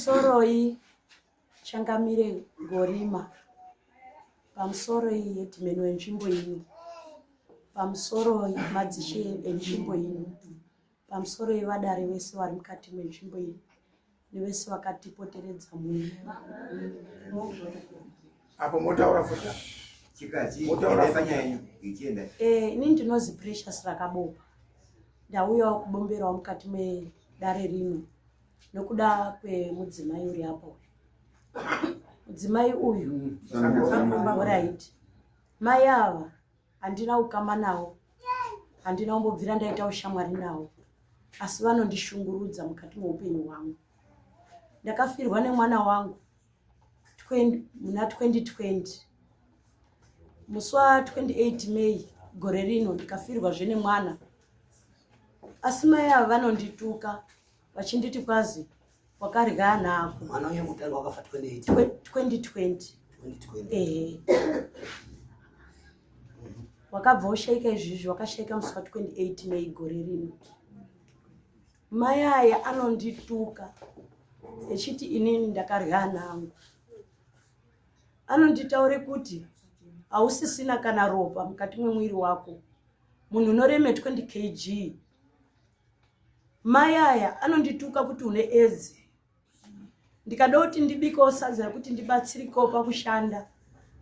Pamusoroi Changamire Ngorima, pamusoroi headman wenzvimbo ino, pamusoroi madzishe enzvimbo ino, pamusoroi vadare vese vari mukati menzvimbo ino nevese vakatipoteredza muno. Apo motaura futi. Motaura futi. Eh, ini ndinozi Precious Rakabopa. Ndauyawo kubomberawo mukati medare rino. nokuda kwemudzimai uri apa uyu mudzimai uyu orit mai ava handina ukama nawo handina kumbobvira ndaita ushamwari nawo asi vanondishungurudza mukati meupenyu hwangu ndakafirwa nemwana wangu muna 2020 musi wa 28 may gore rino ndikafirwazve nemwana asi mai ava vanondituka vachinditi kwazi wakarya ana ako mwana uye mutanga wakafa 2020 2020 ehe wakabva ushaika izvizvi wakashaika musi wa 28 may gore rino mai aya anondituka echiti inini ndakarya ana angu anonditaure kuti hausisina kana ropa mukati mwemwiri wako munhu unoreme 20 kg mai aya anondituka kuti une edzi ndikada kuti ndibikewo sadza rekuti ndibatsirikewo pakushanda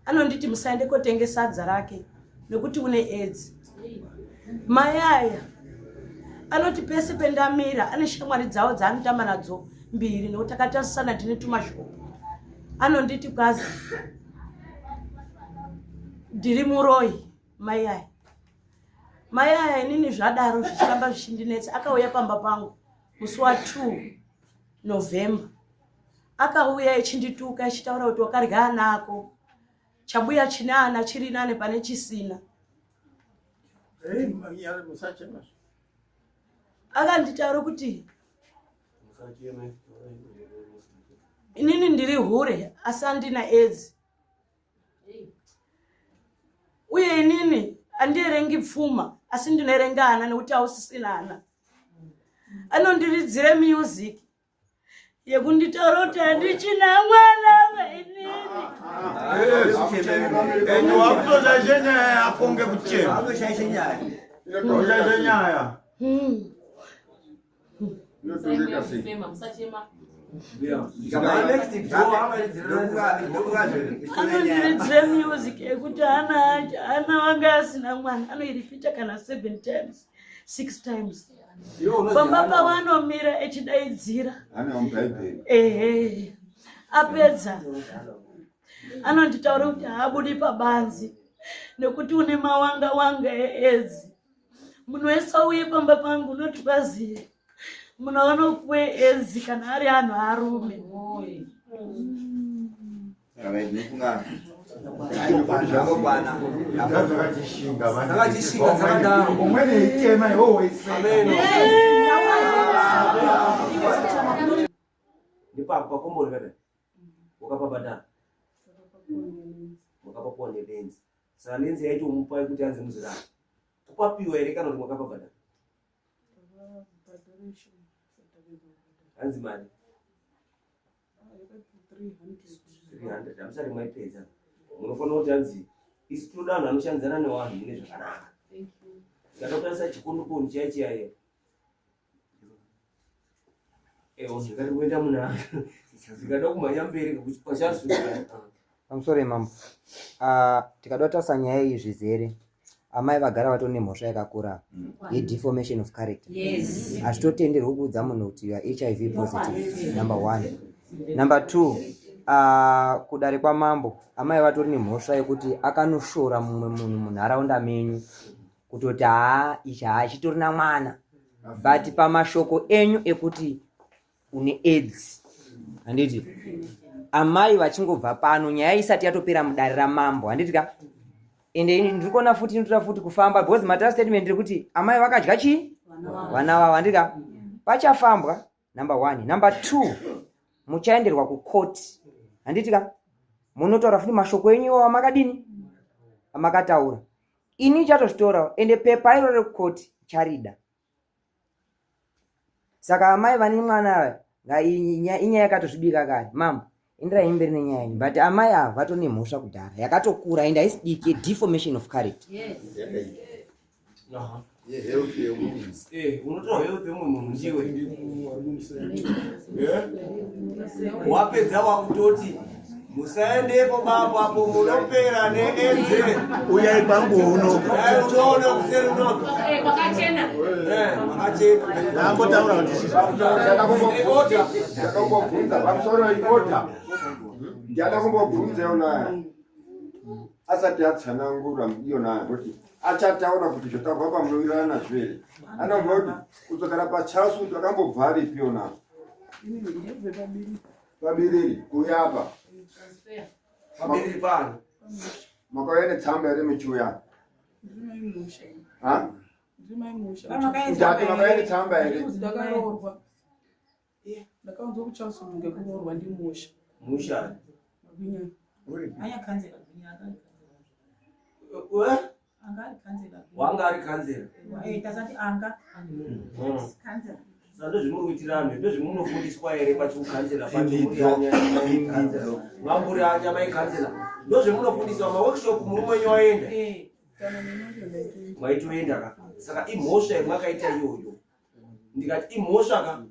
anonditi musaende kotenge sadza rake nekuti une edzi mai aya anoti pese pendamira ane shamwari dzavo dzaanotamba nadzo mbiri nekuti takatarisana tine tumashoko anonditi kwazi ndiri muroyi mai aya mai aya inini zvadaro zvichiramba zvichindinetsa akauya pamba pangu musi wa 2 november akauya echindituka echitaura kuti wakarya ana ako chabuya chine ana chiri nane pane chisina akanditaura kuti inini ndiri hure asi andina edzi uye inini andierengi pfuma asi ndinoerenga ana nekuti hausisina ana anondiridzire music yekunditaura kuti handichina mwana vainini wakutoshaishe nyaya yako ngekuchema ushaishe nyaya hmm. Anondiridzira music yekuti ana ana wanga asina mwana anoiripita kana seven times six times pamba pavanomira echidaidzira ehe apedza anonditaura kuti haabudi pabanzi nekuti une mawanga wanga eedzi munhu wese auye pamba pangu unoti paziye munhu anopuwe ezi kana ari anhu arume Ndipapo pakomboni pepe wakapabhadhara wakapapuwa nebenzi saka nenzi yaitomupa kuti anzi muzirara kupapiwa here kana kuti mwakapabhadhara hanzi mari 300 hamusati maipedza munofanira kuti hanzi isu tinoda vanhu vanoshandidzana nevanhu mune zvakanaka tikatotarisa chikondokoni chiya chiya Ewo ndikati kuenda muna ndikada kumhanya mberi pachazuka. Pamusoro imambo. Ah, tikada kutarisa nyaya iyi zvizere. Amai vagara vatori nemhosva yakakura yedeformation of character. Yes. Hazvitotenderwi kuudza munhu kuti you are HIV positive. Number one. Number two, ah, kudare kwamambo amai vatori nemhosva yekuti akanoshora mumwe munhu munharaunda menyu kutoti haa ichi haachitorina mwana but pamashoko enyu ekuti une aids handiti amai vachingobva pano nyaya isati yatopera mudare ramambo handiti ka ende ndiri kuona futi inotora futi kufamba because matara statement ndiri kuti amai vakadya chii vana vavo handiti ka pachafambwa number one number two muchaenderwa kucourt handiti ka munotaura futi mashoko enyu iwawa makadini amakataura ini nchatozvitorawo ende pepa iro rekukoti charida saka amai vane mwana ava Inyaya yakatozvibika kare. Mambo, enderai mberi nenyaya yenyu. But amai ava vatone mhosva kudhara yakatokura and haisi diki, deformation of character. Eh, unotora health yemumwe munhu ndiwe wapedza wakutoti musaendepo bambo apo munopera needze. Uyai kwangu uno. Dai unoona kuseri uno. Kwakachena. Kwakachena. Ndambotaura kuti Ndakambobvunza pamusoro iorder. Ndada kumbobvunza yona asati atsanangura iyona kuti achataura kuti zvotabva pamunowirirana nazvo here. Anobva kuti kudzokera pachasu takambobva aripi yona. Pabiriri kuuya apa. Pabiriri pano. Makauya netsamba here muchiuya? Ha? Ndati makauya netsamba here? Ndakaroorwa. Ndakaunzwa kuCharleston ngekuroorwa ndimusha. Musha. Magwinya. We? Wanga ari kanzera. Tasati anga. Saka ndozvimuri kuitira anhu, ndozvimunofundiswa here pachikukanzera Tsindidzo, tsindidzo. Mamburi anya maikanzera. Ndozvemunofundiswa maworkshop murume wenyu waenda. Kana nini ndaitoenda. Mwaitoenda ka. Saka imhosva yemwakaita iyoyo. Ndikati imhosva ka.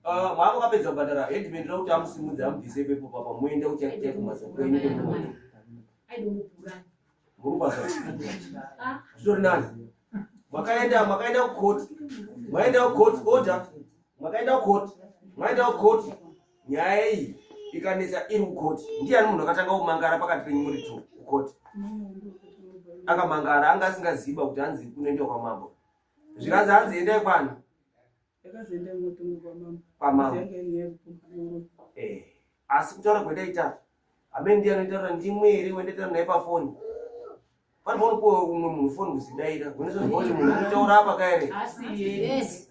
Ah, mwaakapedza kubhadhara headman ndoda kuti amusimudze amubvise ipapo papa muende kuchakucha kumasa kwenyu kwemumoto. Muri kubasa. Zvitori nani? Makaenda makaenda kucourt. Maenda kucourt order. Makaenda kucourt. Maenda kucourt. Nyaya iyi ikanetsa iri kucourt. Ndiani munhu akatanga kumangara pakati penyu muri two kucourt? Akamangara anga asingaziba kuti hanzi kunoendwa kwamambo. Zvikanzi hanzi endai kwani? Ndakazoenda ngotongo kwamambo. Kwamambo. Yanga iri nyaya yekupumha Eh, asi kutaura kwendaita amene ndiye anotaura ndimwe here wendaitaura naye pafoni. Pane paunopuwa umwe munhu foni kuzidaira unozoziva kuti munhu unotaura apa kaere.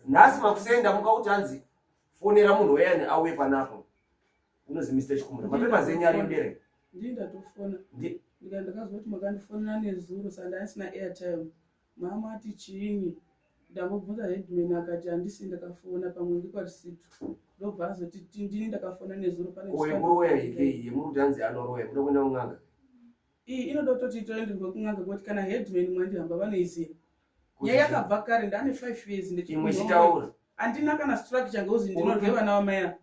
Nhasi makusenda muka kuti hanzi fonera munhu weyani auye panapa. Unozi Mr. Chikumura. Mapepa enyu ari mbere. Ndii ndatofona. Ndika ndakazwa kuti makandifonera nezuro saka ndasina airtime. Mama ati chiinyi? Ndambobvunza headman akati handisi ndakafona pamwe ndikwarisitu. Ndobva azoti ndini ndakafona nezuro pane Oyo muroya ikei yemuri kuti hanzi anoroya muda kuenda kun'anga. Iyi inoda kutoti itoenderwe kun'anga kuti kana headman mwandihamba vanoiziva. Nyaya yakabva kare ndane 5 years Imwe chitaura. Handina kana structure ngozi ndinorye vana vamai ava.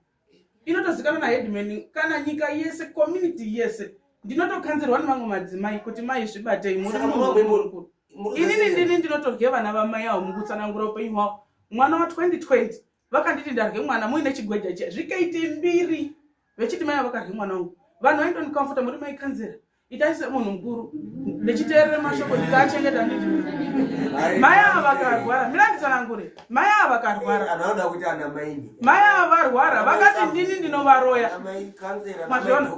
Inotozikanwa naheadman kana nyika yese community yese. Ndinotokanzerwa nemamwe madzimai kuti mai zvibatei muri Saka munhu muri- mukuru. Inini ndini ndinotorye vana vamai avo mukutsanangura upenyu hwavo. Mwana wa 2020 vakanditi ndarye mwana muine chigweja chiya zvikaite mbiri vechiti mai ava vakarye mwana wangu. Vanhu vaindondikamfuta muri mai kanzera. Itai semunhu mukuru ndichiteerera mashoko ndikaachengeta nditi mai ava vakarwara mira nditsanangure mai ava vakarwara Anoda kuti ana maini. mai ava varwara vakati ndini ndinovaroya Ana mai kanzera. Mazviona?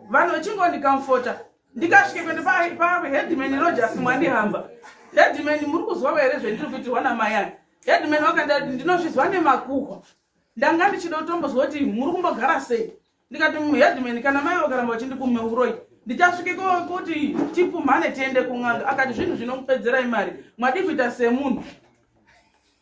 Vanhu vachingondikamfota ndikasvike kuende paheadman Rogers mwandihamba. Headman muri kuzwa here zvendiri kuitirwa namai aya? Headman vakandati ndinozvizwa nemakuhwa. Ndanga ndichida kutombozwa kuti muri kumbogara sei. Ndikati headman kana mai vakaramba vachindipume uroyi ndichasvike kuti tipumhane tiende kun'anga. Akati zvinhu zvinomupedzerai mari mwadii kuita semunhu.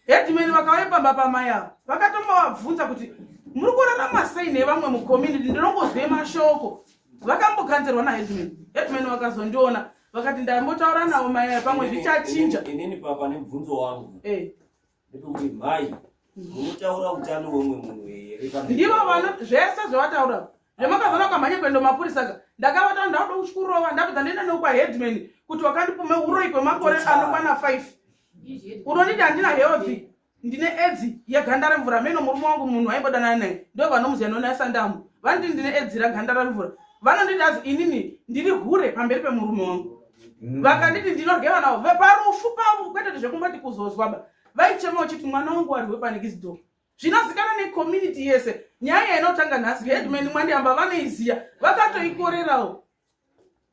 Headman vakauya pamba pamai ava vakatombovabvunza kuti muri kurarama sei nevamwe mucommunity, ndinongozwe mashoko. Vakambokanzerwa naheadman. Headman vakazondiona vakati ndambotaura navo mai ava pamwe zvichachinja. Inini papa nemubvunzo wangu. Ndepekuti mai munotaura utano hwemumwe munhu here? Ndivo vano zvese zvavataura. Zvemakazoona ukamhanya kuenda kumapurisa ka. Ndakavata ndauda kuchikurova ndapedza ndoenda nekwa headman kuti wakandipume uroyi kwemakore anokwana 5. Unonditi handina health ndine aids yeganda remvura meno murume wangu munhu aimbodanana naye ndo vanomuziva nona yasandamu vanonditi ndine aids reganda remvura vanonditi azi inini ndiri hure pamberi pemurume wangu. Vakanditi ndinorye vana vavo parufu pavo kwete kuti zvekumboti kuzozwa ba vaichema uchiti mwana wangu warwe panekizido zvinozikanwa necommunity yese. Nyaya inotanga nhasi headman mwandihamba vanoiziya vakatoikorerawo.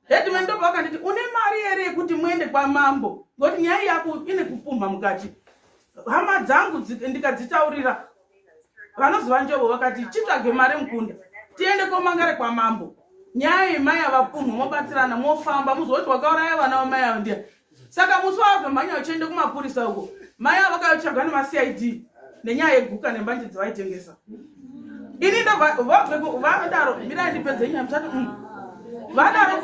Headman ndo vakanditi une mari here yekuti muende kwamambo ngokuti nyaya yako ine kupumha mukati. Hama dzangu ndikadzitaurira vanoziva njovo vakati chitsvage mari mukunda tiende komangare kwamambo. Nyaya yemai avapumha mobatsirana mofamba muzoti wakauraya vana vamai avo ndiya. Saka musi wavamhanya uchiende kumapurisa uko mai avo vakatsvagwa nemaCID nenyaya yeguka nembanje dzavaitengesa. Ini ndobva vabve vadaro mirai ndipedze nyaya musati Vadaro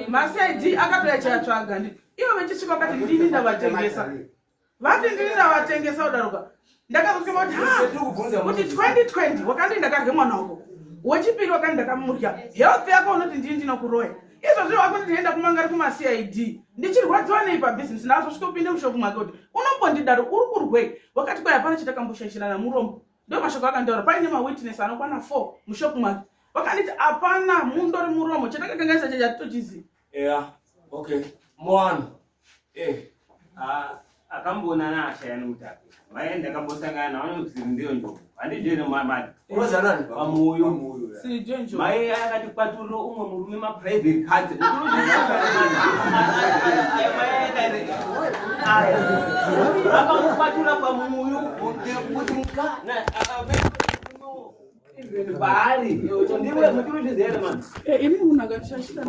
maCID akatoya chatsvaga ndi. Ivo vechisvika vakati ndini ndavatengesa. Vati ndini ndavatengesa kudaroka. Ndakazosvika kuti ha kuti 2020 wakandi ndakarya mwana wako. Wechipiri wakandi ndakamurya. Health yako unoti ndini ndinokuroya. Izvozvo wakuti ndienda kumangari kuma CID. Ndichirwadziwa nei pabusiness ndazosvika kupinde mushop mwake kuti unombondidaro uri kurwei. Wakati kwai hapana chatakamboshayishirana muromo. Ndo mashoko akandaura paine mawitness anokwana 4 mushop mwake. Vakanditi hapana mundori muromo chatakakanganisa chacho hatitochizivi. Yeah, okay. Mwana. Eh. Ah, akambonana ashaya nokutape vaye ndakambosangana navo ndiyo njovu handizvene mamadi Unoziva nani? Pamuyo. Mai akati kwaturira umwe murume maprivate cards. Akamukwatura pamuyo kuti mukana paari ndiwe mutiruzviziva here mani? Ini munhu akandishashira.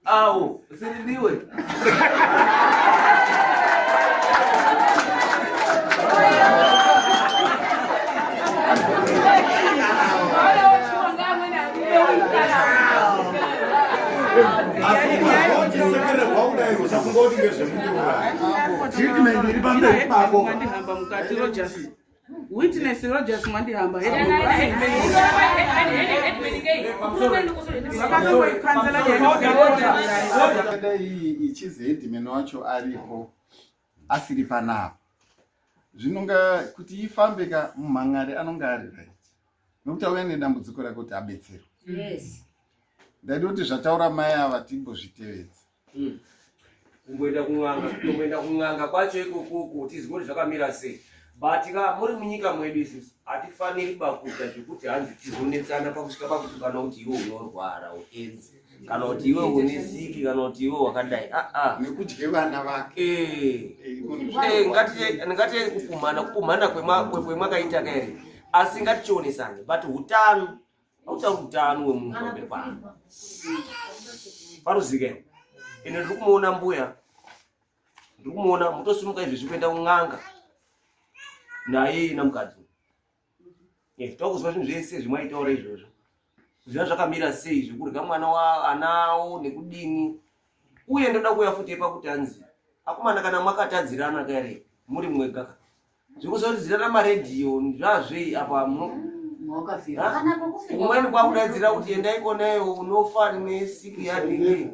Awo, sirindiwe. Treatment iri pamberi pako. Mwandihamba mukati Rogers. Witness Rogers Mwandihamba. Dai ichizi headman wacho aripo asiri panapa zvinonga kuti ifambe ka mumhan'ari anonga ari right nokuti auya nedambudziko rake kuti abetserwe. Yes. Ndaida kuti zvataura mai ava timbozvitevedza. Kumboenda kun'anga, kumboenda kun'anga kwacho ikoko tizive kuti zvakamira sei. But ka muri munyika mwedu isusu hatifaniri ba kuita zvekuti hanzi tizonetsana pakusvika pakuti kana kuti iwe unorwara uenzi kana kuti iwe une siki kana kuti iwe wakadai aa nekudye vana vake. Ngatiye kupumhana kupumhana kwemwakaita kaere asi ngatichionesane but hutano hautauri hutano hwemunhu pamberi pano paruzika ine ndiri kumuona mbuya ndiri kumuona mutosimuka izvezvi kuenda kun'anga naye namukadzi takuzwa zvinhu zvese zvimwaitaura izvozvo zviva zvakamira sei zvekurya mwana anawo nekudini uye ndoda kuuya futi pakuti hanzi akomana kana mwakatadzirana kare muri mwega zvekuzoridzirana maredhiyo zvazvei apa umweni kwakudaidzira kuti endai konayo unofa nesiki yadini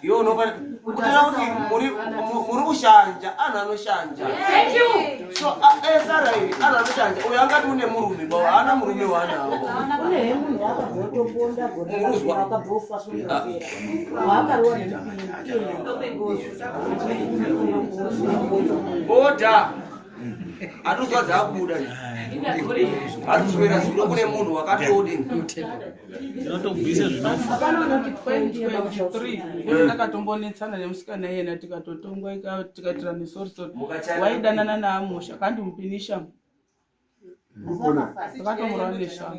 iwe unofa kutara kuti muri kushanja anhu anoshanja so esara iri anhu anoshanja uyo angati une murume ba haana murume waanawo Une munhu akabva otoponda Muruzwa. akabva ofa sondofera waakarowa nemupini. Oda hatuzwa dzakubuda hatuswera zuro kune munhu wakatodini Tinotobvisa zvinofa. Hapana unoti 2023 ndakatombonetsana nemusikana iyena tikatotongwa tikaitirana sorry sorry. Waidanana naamusha kandimupinisha akatomurawo neshamba.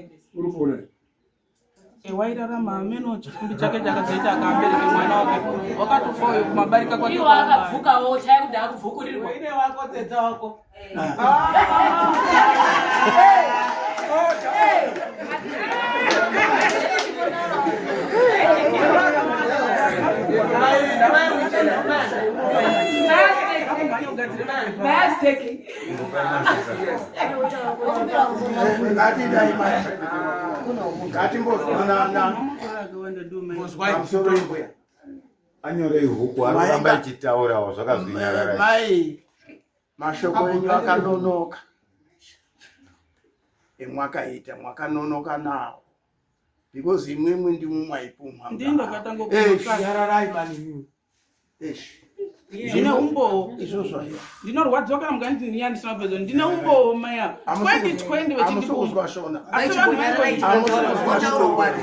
Wairarama ameno chifumbi chake chakazoita akabereke mwana wake wakatofa uyo kumabarika kwake. Iwo akabvukawo chaya kuti akubvukurirwa. Ine wako teta wako. Ngatidai mai. Ngatimbozwanana. Pamusoro mbuya. Anyorei huku arikuramba ichitaurawo zvakazvinyarara. Mai, mashoko enyu akanonoka. Emwakaita mwakanonoka nawo. Because imwimwi ndimwi mwaipumha. Ndini ndakatanga Eh, kupa. nyararai mani. Eish. Ndine umbowo. Izvozvo aiwa. Ndinorwadziwa kana mukanditi ndiya ndisina kupedza. Ndine umbowo maya. 2020 Hamusi vechindipumha. kuzwa shona. Asi vanhu vaingo Hamusi kuzwa shona.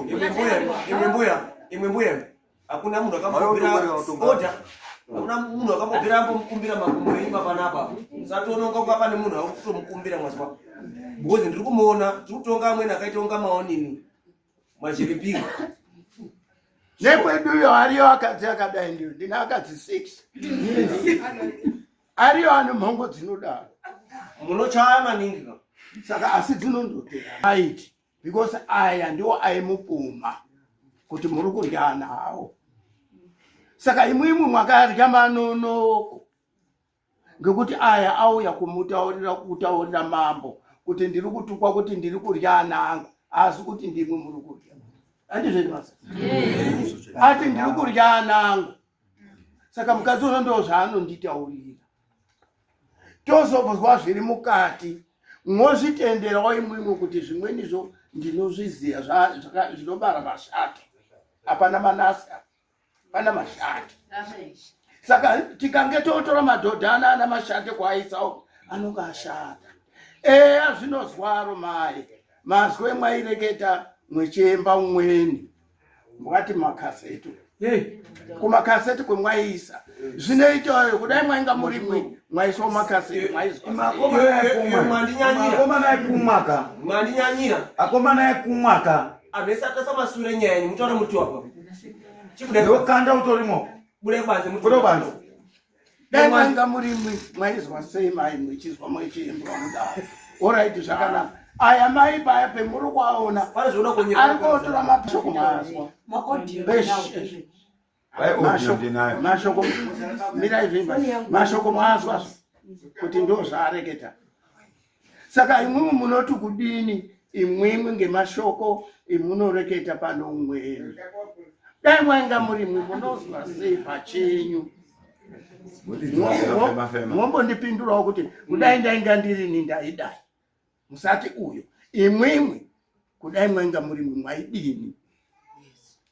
Imwe mbuya, imwe mbuya, imwe mbuya. Hakuna munhu akambobvira order. Hakuna munhu akambobvira ambomukumbira makumbo enyu panapa. Musatoona kunga pane munhu ari kutomukumbira mwazwa. Because ndiri kumuona, tiri kutonga amweni akaita kunga maonini. Majiripiri. Nekweduyo ariyo akadzi akadai ndiyo ndine akadzi 6 ariyo ane mhongo dzinodaro. Munochaya maningi ka. Saka asi dzinondotera aiti because aya ndiwo aimupuma kuti muri kurya nawo. Saka imwimwi mwakarya manonoko ngekuti aya auya kumutaurira kutaurira mambo kuti ndiri kutukwa kuti ndiri kurya ana angu asi kuti ndimwi muri kurya handizvedi masa ati ndiri kurya ana angu saka mukadzi uno ndo zvaanonditaurira tozobzwa zviri mukati mwozvitenderawo imwimwi kuti zvimwenizvo ndinozviziva zvinobara mashata hapana manasi apa pana mashate saka tikange totora madhodha ana ana mashate kuaisawo anonga ashata eya zvinozwaro mai mazwi emwaireketa mwechiemba umweni mwati makasetu kumakaseti kwemwaiisa zvinoitayo kudai mwainga murimwe mwaiswa mumakaseti mwaiswaakomana ekumwaka mwandinyanyira akomana ekumwaka amesatasa masure nyaya yenyu mutaura muti wako ndokanda utorimo bude banze bude banze dai mwainga murimwi mwaizwa sei mai muchizwa mwechiimbwa kudaro oraiti zvakanaka aya mai paya pemuri kuaona ari kotora mashoko mazwa mashoko mirai zvimba mashoko mazwa kuti ndo zvaareketa saka imwimwi munoti kudini imwimwi ngemashoko emunoreketa pano umweni dai mwainga murimwi munozwa sei pachenyu mombondipindurawo kuti kudai ndainga ndirini ndaidai musati uyo imwimwi kudai mwainga murimwi mwaidini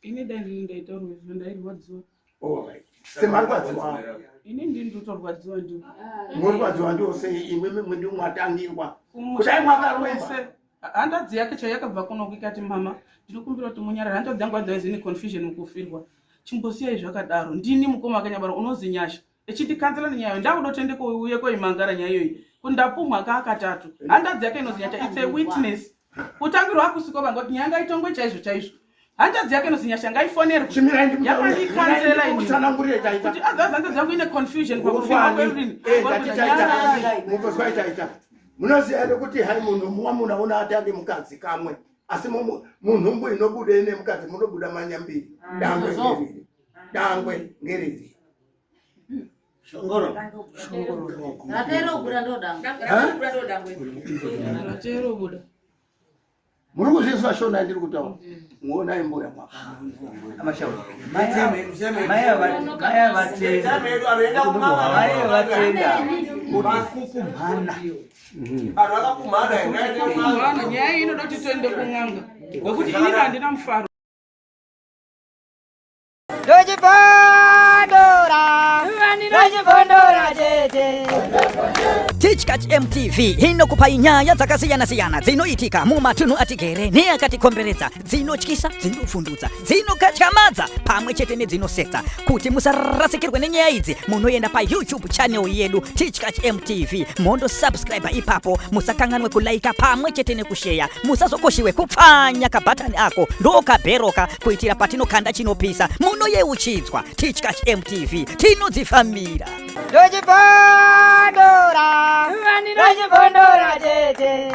ini dai ndini ndaitaurwa izvo ndairwadziwa semarwadziwa ini ndini ndinotorwadziwa ndiwo murwadziwa ndiwo sei imwimwi ndi mwatangirwa kudai mwakarwese hanzvadzi yake chaiyo yakabva kuno ikati mama ndinokumbira kuti munyarare hanzvadzi yangu otherwise ine confusion mukufirwa chimbosiyai zvakadaro ndini mukoma akanyabara unozi nyasha echindikansela nenyaya iyo ndakuda kuti ende uye koimangara nyaya iyoyi kuti ndapumhwa kaa katatu hanzvadzi yake inozi nyasha its a witness kutangirwa hakusiko vanga kuti nyaya ngaitongwe chaizvo chaizvo hanzvadzi yake inozi nyasha ngaifonerwe yakandikansela ini kuti otherwise hanzvadzi yangu ine confusion pakufirwa kwerurimi munoziva here kuti hai munhu mwamuna unoata nemukadzi kamwe asi munhumbu inobuda ine mukadzi munobuda manyambiri dangwe ngeriri dangwe ngeriri Shongoro. Ratero buda ndo dangwe. Ratero buda. Muri kuzvinzwa shona ndiri kutaura. Muonai mbuya mwaka. Maya vatenda. Maya vatenda. Kuti kupumhana. Kupumhana nyaya inoda kuti toende kun'anga. Ngokuti inini handina mufaro. Tichkach MTV inokupai nyaya dzakasiyana-siyana dzinoitika mumatunhu atigere neakatikomberedza, dzinotyisa, dzinovhundutsa, dzinokatyamadza pamwe chete nedzinosetsa. Kuti musarasikirwe nenyaya idzi, munoenda paYouTube channel yedu Tichkach MTV mondo subscribe ipapo, musakanganwe kulaika pamwe chete nekusheya musazokoshiwe kupfanya kabhatani ako ndokabheroka kuitira patinokanda chinopisa munoyeuchidzwa tichkach mtv tinodzifambira Ndochibondora, ndochibondora tete.